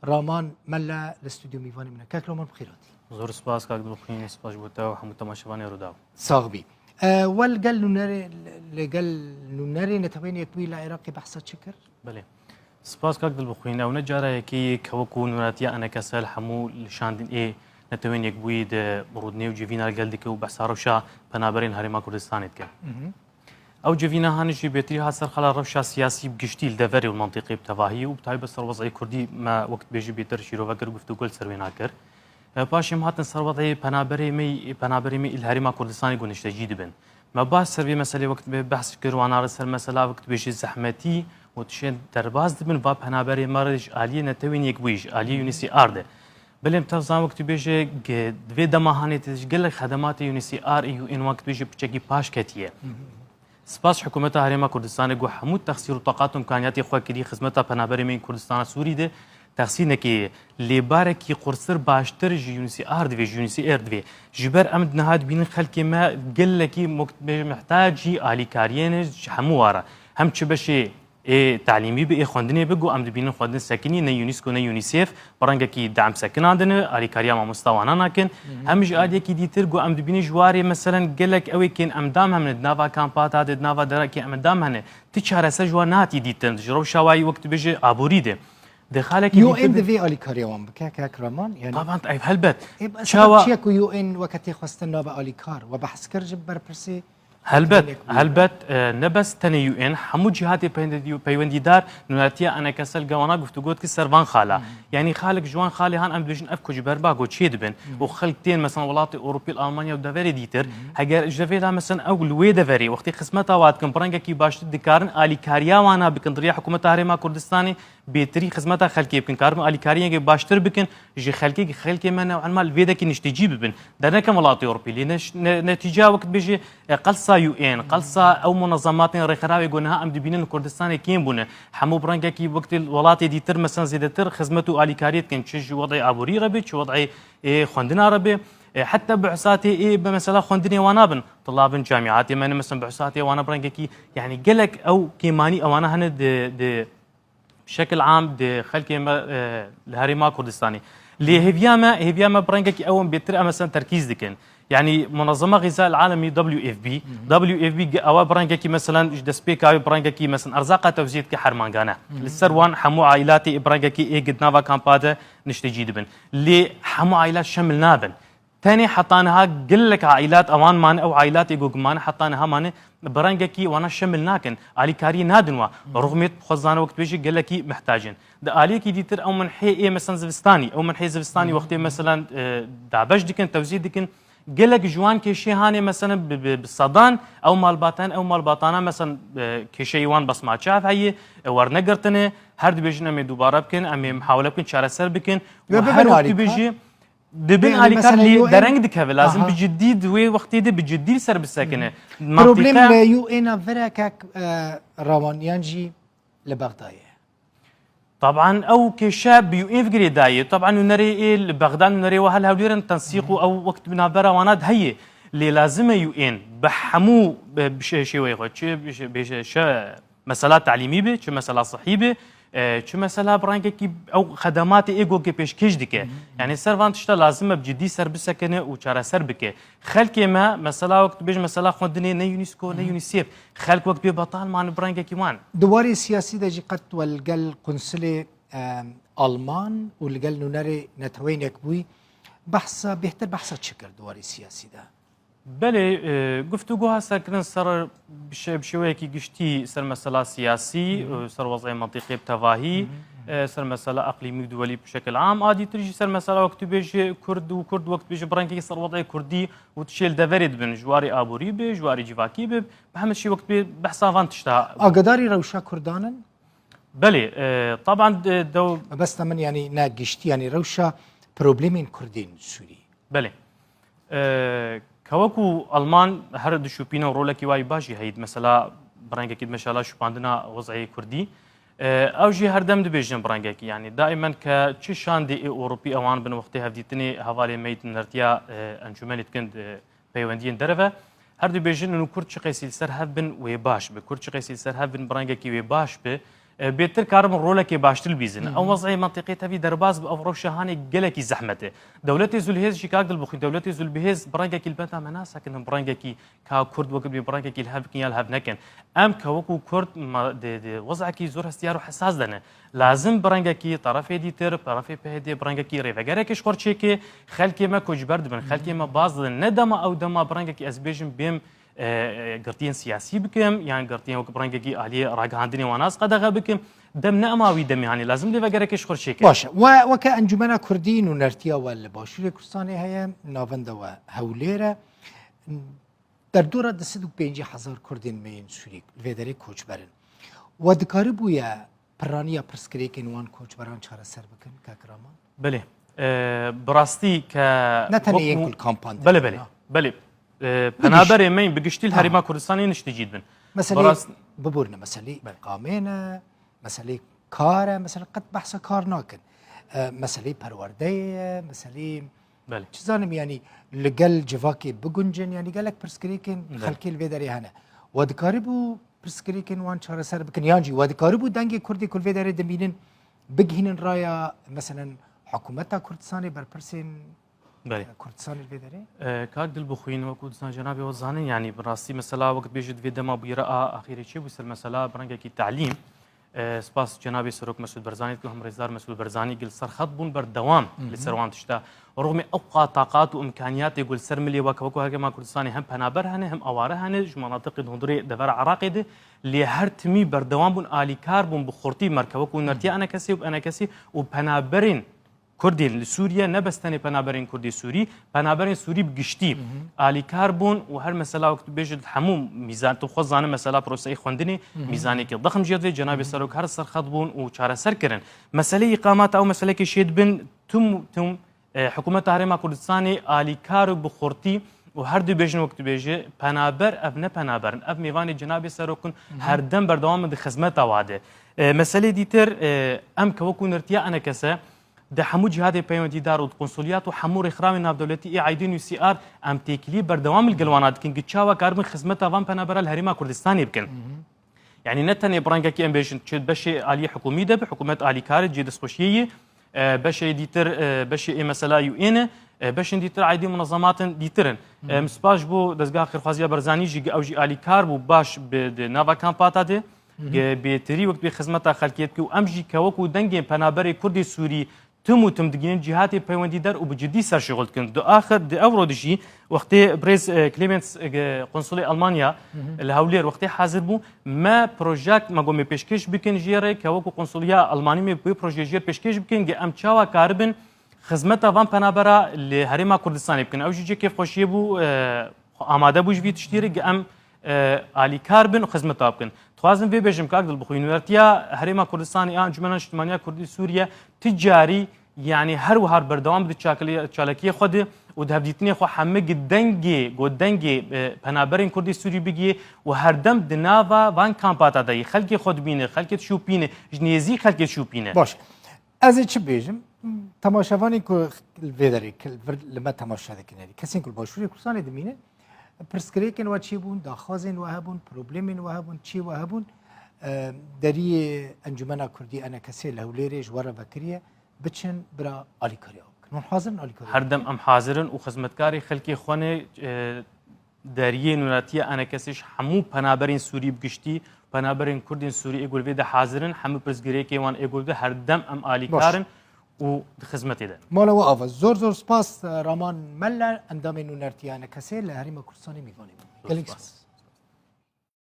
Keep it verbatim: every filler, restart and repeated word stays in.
Raman Melle li stûdyo mîvanê min e. Kek Raman, bi xêr hatî. Zor spas kak Dilxwîn, spas ji bo te û hemû temaşevanê Rûdaw. Sax bî. E, wel gel nûnerê, li gel nûnerê Netewên Yekbûyî li Iraqê behsa çi kir? Belê. Spas kak Dilbixwîn. Ew ne cara yekê ye ke wekû nûneratiya Enekesel hemû li şandên ê Netewên Yekbûyî di rûdinê û civîna li gel dike û behsa rewşa penaberên Herêma Kurdistanê dike. Ew civîna hanê jî bêtirî hat ser xala rewşa siyasî bi giştî li deverê û li mentiqê bi tevahî û bi taybet ser wez'ê kurdî me wek dibêjî bêtir şîrove kir, guftûgo li ser wê nakir. E, paşê em hatin ser wez'ê penaberê me, penaberê me li Herêma Kurdistanê ku niştecî dibin. Me baş ser vê meselê wek dibê behs kir, wana re ser mesela wek dibêjî zehmetî û tişên derbas dibin va penaberê me re ji aliyê Netewên Yekbûyî, ji aliyê UNHCR de. Belê em tev zan wek dibêje di vê dema hanê tê ji gelek xedematê UNHCR û UN wek dibêje piçekî paş ketiye. Spas hikûmeta Herêma Kurdistanê ku hemû texsîr û teqat û imkaniyatê xwe kirî xizmeta penaberê me yên Kurdistana Sûrî de texsîr nekiriye. Lê barekî qurstir baştir ji UNHCR divê, ji UNHCR divê. Ji ber em niha dibînin xelkê me gelekî mok-, mihtac jî alîkariyê ne ji hemû wara. Hem çi beşê ê talîmî bi, ê xwendinê bi, ku em dibînin xwendin sekinî, ne UNESCO, ne UNICEF, bi rengekî dem sekinandine, alîkariya mamosta wana nakin. Hem ji aliyekî dîtir, ku em dibînin ji warê, meselen, gelek ew ê kên endam hene, di nava kampata de, di nava derekê endam hene, ti çareser ji wan nehatî dîtin. Ji rewşa wayî wek tu bêjî aborî de. Di xalekî dîtir UN de divê alîkariya wan bike, kek Raman? Yani, Taban, ev helbet. Ê, Çawa? Çiye ku UN weke tê xwestin nabe alîkar? We behs kir ji berpirsê Helbet, helbet, e, ne bes tenê UN, hemû cîhatê peywendî-, peywendîdar nûnertiya Enekesel gewana guftûgo dike ser van xala. Yanî xalek ji wan xalê han em dibêjin ev ku ji ber ba ku çê dibin û xelk tên, mesela, welatê Ewropî, li Almanya û deverê dîtir, heger ji vê de, mesela, ew li wê deverê wextê xizmeta wa dikin, bi rengekî baştir dikarin alîkariya wana bikin, di riya hikûmeta Herêma Kurdistanê bêtirî xizmeta xelkê bikin, karibin alîkariyeke baştir bikin, ji xelkê, xelkê me new'an ma li vê dekî niştecî bibin. Derneke welatê Ewropî, lê ne-, ne-, netîca wek dibêjî, e, qelsa UN, qelsa ew munezematên rêxerawê ku niha em dibînin li Kurdistanê kêm bûne. Hemû bi rengekî wek di welatê dîtir, mesela, zêdetir xizmet û alîkariyê dikin, çi ji wed'ê aborî re be, çi wed'ê, e, xwendina re be. E, heta buhsatê ê, be mesela xwendinê wana bin, tulabin camiatê me ne, mesela buhsatê wana bi rengekî, yani gelek ew kêmanî ewana hene di, di, Bi şekil am di xelkê me, e, li Herêma Kurdistanê. Lê hêviya me, hêviya me bi rengekî ew in bêtir em mesela terkîz dikin. Yanî Munezema Xîza El Alemî, W F B, W F B ge-, ewa bi rengekî mesela ji destpêka wê bi rengekî mesela erzaqa tewzî dike hermangane. Li ser wan hemû ailatê ê bi rengekî ê di nava kampa de niştecî dibin. Lê hemû ailat şemil nabin. Tenê heta niha gelek ailat ewan mane, ew ailatê ku mane heta niha mane bi rengekî wana şemil nakin, alîkariyê nadin wa. Ruxmêt bi xwe zane wek dibêjî gelekî mihtac in. Di aliyekî dîtir ew minhê ê mesela zivistanî, ew minhê zivistanî wextê mesela, e, dabeş dikin, tewzî dikin, gelek ji wan kêşê hanê mesela bi, bi, bi sedan ew malbatan, ew malbatana mesela, e, kêşeyê wan besmaçav heye, e, wernegirtine, her dibêjin em ê dubare bikin, em ê mihawele bikin, çareser bikin. Û her wek dibêjî, Dibin alîkar lê dereng dikeve. Lazim bi ciddî di wê wextê de bi ciddî li ser bisekine. Problem li UN a vir e kek, e, Raman yan jî li Bexdayê? Taban ew kêşe bi UN girê dayê. Taban nûnerê ê li Bexda nûnerê we hel hewlêrin tensîq û ew wek bi navbera wana de heye. Lê lazim e UN bi hemû, bi, bi şê-, şêweyê xwe, çi bi şê-, bi şê-, şe-, mesela talîmî be, çi mesela sihî be, e, çi mesela bi rengekî ew xedematê ê gokê pêşkêş dike. Yanî ser van tişta lazim e bi cidî ser bisekine û çareser bike. Xelkê me mesela wek tu bêj mesela xwendinê ne UNESCO ne UNICEF. Xelk wek bê betal mane bi rengekî wan. Di warê siyasî de jî qet we li gel qunsilê, e, Alman û li gel nûnerê Neteweyên Yekbûyî behsa, bêhtir behsa çi kir di warê siyasî de? Belê, e, guftûgo hat serkirin ser bi şe-, bi şêweyekî giştî ser mesela siyasî, e, ser wez'ê mentiqê bi tevahî, e, ser mesela eqlîmî û duwelî bi şekil am. A dîtir jî ser mesela wek tu bêjî kurd û kurd wek tu bêjî bi rengekî ser wez'ê kurdî û tiştê li deverê dibin, ji warê aborî be, ji warê civakî be, bi hemî şî wek tu bê behsa van tişta. Agadarî rewşa kurdan in? Belê, e, taban de, dew- Mebesta min yanî ne giştî, yanî rewşa problemên kurdên Sûrî. Belê. E, ke wekû Alman her dişopîne û rolekî wayî baş jî heyî, mesela bi rengekî mesela şopandina wez'eyê kurdî. E, ew jî her dem dibêjin bi rengekî, yanî daîmen ke çi şandê ê Ewropî ewan bin wextê hevdîtinê hevalê me yî di nertiya, e, encûmenê dikin di peywendiyên derve. Her dibêjin û kurd çi qeysî li ser hev bin wê baş bi. Kurd çi qeysî li ser hev bin bi rengekî wê baş bi. e, bêtir karibin rolekê baştir bibîzin. Ew wez'ê mentiqê tevî derbas bi ev rewşa hanê gelekî zehmet e. Dewletê Zulhêz jî kak dilbixwîn, dewletê Zulbihêz bi rengekî li benda me nasekin, bi rengekî ka Kurd wekî bi rengekî li hev bikin ya li hev nekin. Em ke wekû Kurd ma-, di, di wez'ekî zor hestiyar û hesas de ne. Lazim bi rengekî terefê dîtir, terefê P H D bi rengekî rêvegereke ji xwe çêke, xelkê me koçber dibin, xelkê me baz didin. Ne dema ew dema bi rengekî ez bêjim bêm, e, e, girtiyên siyasî bikim, yan girtiyên wek bi rengekî aliyê ragihandinê wan az qedexe bikim. Dem ne ema wî demê hanê, lazim lêvegereke ji xwe çêke. Baş e. We weke Encûmena Kurdî nûnertiya we li Başûrê Kurdistanê heye, navenda we Hewlêr e. Derdora du sed û pêncî hezar Kurdên me yên Sûrî li vê derê koçber in. We dikarîbûye piraniya pirsgirêkên wan koçberan çareser bikin, kak Raman? Belê. E, bi rastî ke Ne tenê wek yên û ku li kampan de Belê, ne, belê. na. Belê. E, Bi giş- penaberê me yên bi giştî li Tamam. Herêma Kurdistanê niştî cî dibin. Meselê Bi rast- biborîne, meselê Belê. îqamê ne, meselê kar e, meselê qet behsa kar nakin. E, meselê perwerdeyê ye, meselê Belê. Çi zanim, yanî li gel civakê biguncin, yanî gelek pirsgirêkên Belê. xelkê li vê derê hene. We dikarîbû pirsgirêkên wan çareser bikin, yan jî we dikarîbû dengê Kurdê ku li vê derê dimînin bigihînin raya, meselen, hikûmeta Kurdistanê, berpirsên Belê. Kurdistanê li vê derê? E, kak Dilbixwîn, wekû dizan cenabê we zanin, yanî bi rastî mesela wekî bêjit vê dema bûyera a axîrê çêbû ser mesela bi rengekî telîm. E, spas cenabê Serok Mesûd Barzanî dikim, hem rêzdar Mesûd Barzanî gil ser xet bûn berdewam Hı hı. li ser wan tişta. Rûxmê ew qa taqat û imkaniyatê ku li ser milê weke wekû Herêma Kurdistanê hem penaber hene, hem aware hene, ji menatiqên hundirê devera Iraqê de, lê her timî berdewam bûn, alîkar bûn bi xurtî merkez wekû Nertiya Enekesê û Enekesê û penaberên Kurdên li Sûriye, ne bes tenê penaberên Kurdê Sûrî, penaberên Sûrî bi giştî Hı hı. alîkar bûn û her mesela wek tu bêjit hemû mîzan, tu xwe zanin mesela proseyê xwendinê, Hı hı. mîzanekî dixim jê divê, cenabê Hı hı. Serok her ser xet bûn û çareser kirin. Meseleyê îqamata ew meselekê şêdibin tim, tim, e, hikûmeta Herêma Kurdistanê alîkar û bi xurtî û her dibêjin wek tu bêjî penaber ev ne penaber in. Ev mêvanê cenabê Serok in, Hı hı. her dem berdewam in di xizmeta wa de. E, meselê dîtir, e, em ke wekû Nertiya Enekese, Di hemû cîhatê peywendîdar û di konsoliyat û hemû rêxrawên navdewletî ê aîdî û sî ar em têkilî berdewam li gel wana dikin ku çawa karibin xizmeta van penabera li Herêma Kurdistanê bikin. Hı hı. Yanî ne tenê bi rengekî em bêjin çi beşê aliyê hikûmî de bi, hikûmet alîkar e, cihê destxweşiyê ye, e, beşê dîtir, e, beşê ê mesela U N e, e, beşên dîtir aîdî munezematin dîtir in. Hı hı. E, min spas ji bo Dezgeha Xêrxwaziya Barzanî jî ew jî alîkar bû baş bi di nava kampata de. Hı hı. Ge bêtirî wek bê xizmeta xelkê dike û em jî ke wekû dengên penaberê Kurdê Sûrî tim û tim digihînin cîhatê peywendîdar û bi cidî ser şixul dikin. Di axir, di ewro de jî wextê birêz, e, Clemens, e, konsulê Almanya Hı hı. li Hewlêr wextê hazir bû, me projek, me got me pêşkêş bikin jê re ke wekû konsuliya Almanî me bi wê projeyê jê re pêşkêş bikin, ge em çawa karibin xizmeta van penabera li Herêma Kurdistanê bikin. Ew jî cê kêfxweşiyê bû, e, xwe amade bû ji vî tiştî re, ge em, e, alîkar bin û xizmeta bikin. Dixwazim vê bêjim, kak Dilbixwîn, Nertiya Herêma Kurdistanê a Encûmena Niştimaniya Kurdî Sûriye ti carî, yanî her wiha berdewam di çakilê-, çalakiyê xwe de û di hevdîtinê xwe hemî gi dengê, got dengê, e, penaberên Kurdî Sûrî bigihê û her dem di nava van kampata de yî. Xelkê xwe dibîne, xelkê dişopîne, ji nêzî xelkê dişopîne. Baş. Ez ê çi bêjim? Temaşevanên ku li vê derê, ku li vir, li me temaşe dikin, yanî kesên ku li Başûrê Kurdistanê dimînin, pirsgirêkên we çêbûn, daxwazên we hebûn, problemên we hebûn, çî we hebûn, e, deriyê Encûmena Kurdî Enekesê li Hewlêrê ji we re vekiriye, biçin bira alîkariya we bikin. Hûn hazir in alîkariya we Her dem em hazir in û xizmetkarê xelkê xwe ne, e, Deriyê nûnatiya Enekesê ji hemû penaberên Sûrî bi giştî, penaberên Kurdên Sûrî ê ku li vê de hazir in, hemû pirsgirêkê wan ê ku li vê de her dem em alîkar Baş. in û di xizmetê de. Mala we ava. Zor zor spas, e, Raman Melle, endamê nûnertiya Enekesê li Herêma Kurdistanê mîvanê bû. Zor Gelek spas. spas.